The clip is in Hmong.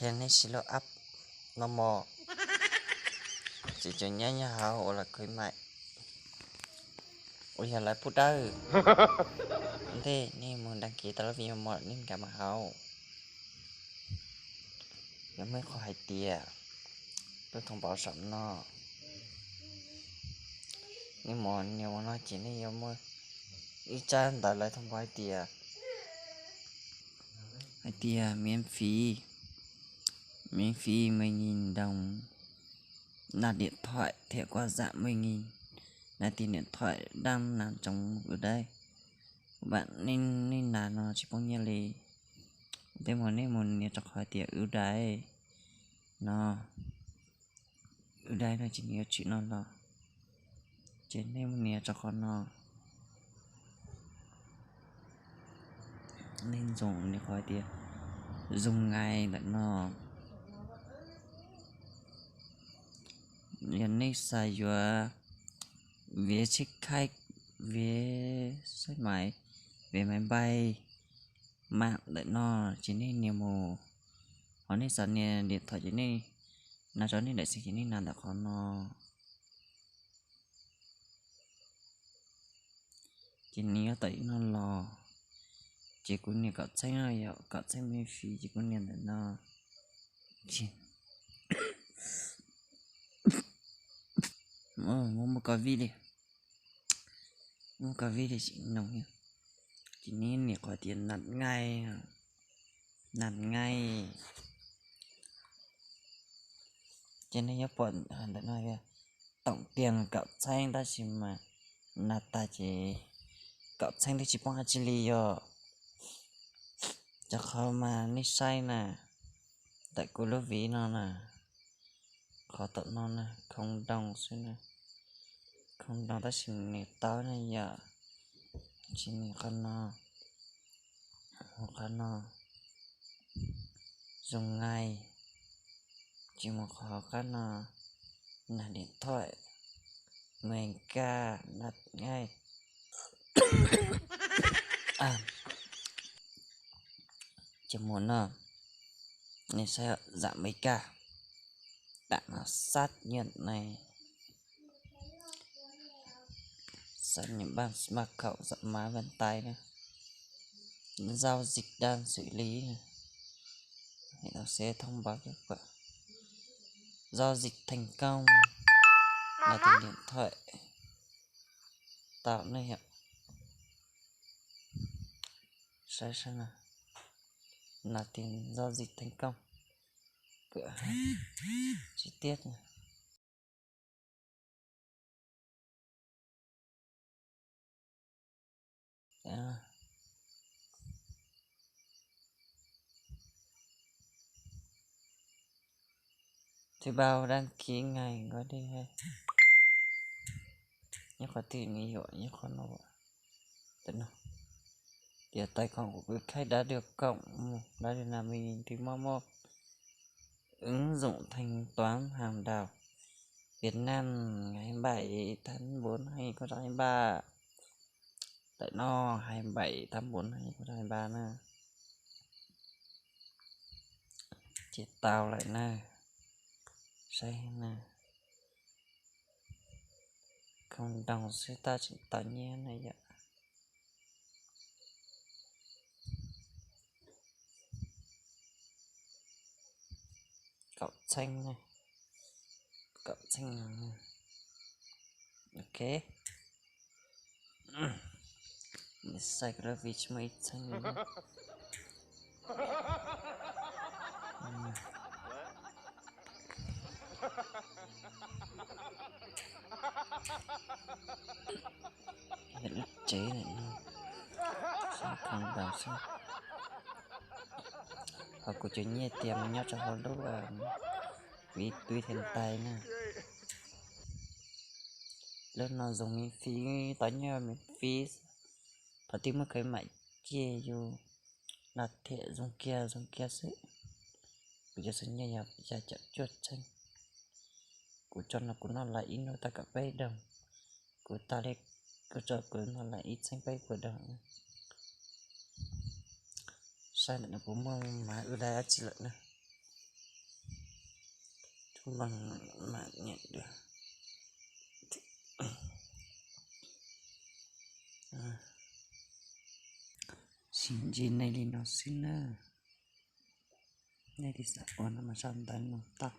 Yog nej siv lub app no mos, ces cov nyab nyob hauv uas lawv khwv maim uas yog lawv pub dawb, ntej nej mus đăng ký tau lub video mos nej nkag mus hauv, yuav muaj ib qho hais tias lub thông báo saum no. Nej mus nias mus no ces nej yuav muaj ib tsab ntawv lawv thông báo hais tias, hais tias miễn phí, miễn phí mười nghìn đồng, nạp điện thoại thẻ quà giảm mười nghìn, nạp tiền điện thoại đang nạp trống ưu đãi. Bạn nên, nej nas no tsis poob nyiaj li. Tej mus nej mus nias rau qhov tias ưu đãi no, ưu đãi no ces nws yuav tshwm no los, ces nej mus nias rau qhov no. Nej ntsoov nias qhov tias dùng ngay ntawm no. Yog nej xav yuav vé check khách, vé xe máy, vé máy bay, mạng ntawm no, ces nej nias mus. Ho nej xav nias điện thoại ces nej nas rau nej daim xeem ces nej nas ntawm qhov no. Ces nws yuav tawm li no los, ces kuv nias cộng thêm no, yog cộng thêm miễn phí ces kuv nias ntawm no. Ces muaj muaj covid li, muaj covid li tsis noog, ces nej nias qhov tias nạp ngay, nạp ngay. Ces nej yuav pom ntawm no tias tổng tiền cộng thêm tab sis mas nas tag ces cộng thêm twb tsis poob dab tsi li yog. Cov qhov mas nej saib na, ntawm kuv lub vis no na, qhov tom no na không đồng xwb na, không đồng tab sis nws tau na yom. Ces nias qhov no, mus qhov no, dùng ngay, ces mus qhov qab no, nạp điện thoại, mười K, nạp ngay. Ces mus no, nej saib, giảm mười K, bạn nào xác nhận này, xác nhận bằng mật khẩu, giọng nói bên tay nữa. Giao dịch đang xử lý. Hệ thống sẽ thông báo kết quả giao dịch thành công. Là tìm điện thoại tạo này ạ. Sai sai nào. Là tìm giao dịch thành công. Cửa hàng chi tiết này. Thuê bao đăng ký ngày qua đây ha. Nyob qhov twg nws yuam nyob qhov no. Tias tài khoản của quý khách đã được cộng một, đã được làm mình từ mobile ứng dụng thanh toán hàng đầu Việt Nam ngày hai mươi bảy tháng bốn hai nghìn không trăm hai mươi ba. Ntawm no hai mươi bảy tháng bốn hai nghìn không trăm hai mươi ba na. Ces tau lawm na. Saib na. Không đồng xwb tab tseem tau nyiaj na yom. Cộng thêm na. Cộng thêm na. Ok. Nws xav kom lub vij tsis muaj ib txheeb li. Lub tsev lawm no, xav khoo ntaus xwb. Ho kuv cov nyiaj tias mas nyob rau hauv lub vis tub thiab ntais na. Lub no dùng miễn phí, tau nyiaj miễn phí. Thaum twg muaj khawv mam cia yus nab thiam zoo kiag zoo kiag xwb. Kuv cov xeem nyiaj yog xya caum cuaj txheeb. Kuv tso no kuv noj lawm ib hnub tau kaum peb doos. Kuv tag li kuv tso kuv noj lawm ib txheeb peb puas doos. Saib ntawm no puas muaj mas wb laib dab tsi lawm na. Los mam niam dua. Sib ntsib nej li no xwb na. Nej li xav ua no mas sau ntawv no tau.